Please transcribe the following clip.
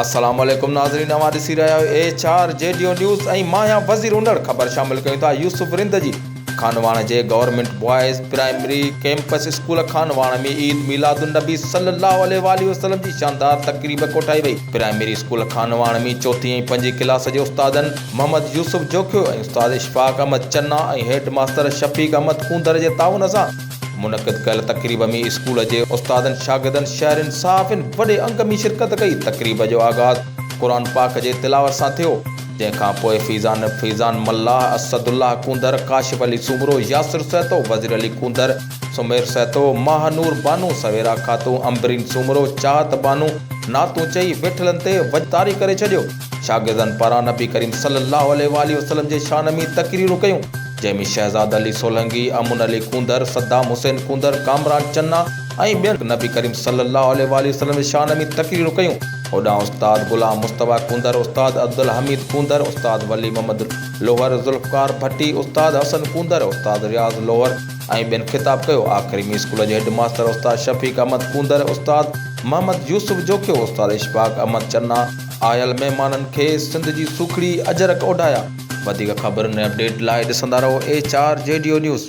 السلام عليڪم ناظرين اوهان ڏسي رهيا آهيو H R G D news ۽ مان آهيان وزير انڙ خبر شامل ڪيون ٿا يوسف رند جي خانواهڻ جي government boys primary campus school Khanwahan ۾ Eid Milad النبي صلي الله عليه واٰله وسلم جي شاندار تقريب ڪوٺائي وئي پرائمري اسڪول خانواهڻ ۾ چوٿين ۽ پنجين ڪلاس جي استادن محمد يوسف جوکيو ۽ استاد اشفاق احمد چنا ۽ هيڊ ماستر شفيق احمد ڪونڌر جي تعاون سان منعقد ڪيل تقريب ۾ اسڪول جي استادن، شاگردن، شهرين، صحافين وڏي انگ ۾ شرڪت ڪئي. تقريب جو آغاز قرآن پاڪ جي تلاوت سان ٿيو، جنهن کان پوء فيضان فيضان ملاح، اسد الله ڪونڌر، ڪاشف علي سومرو، ياسر سهتو، وزير علي ڪونڌر، سمير سهتو، ماهه نور بانو، سويرا خاتون، عنبرين سومرو، چاهت بانو نعتون چئي ويٺلن تي وجد طاري ڪري ڇڏيو. شاگردن پاران نبي ڪريم صلي الله عليه واٰله وسلم جي شان ۾ تقريرون ڪيون. جنهن ۾ شهزاد علي سولنگي، امن علي ڪونڌر، صدام حسين ڪونڌر، ڪامران چنا ۽ ٻين نبي ڪريم صلي الله عليه واٰله وسلم جي شان ۾ تقريرون ڪيون. هوڏانهن استاد غلام مصطفيٰ ڪونڌر، استاد عبدالحميد ڪونڌر، استاد ولي محمد لوهر، ذوالفقار ڀٽي، استاد حسن ڪونڌر، استاد رياض لوهر ۽ ٻين خطاب ڪيو. آخري ۾ اسڪول جي هيڊ ماستر استاد شفيق احمد ڪونڌر، استاد محمد يوسف جوکيو، استاد اشفاق احمد چنا آيل مهمانن کي سنڌ جي سوکڙي اجرڪ اوڍايا. وڌيڪ خبرن ۽ اپڊيٽ لاء ڏسندا رهو H R G D O news.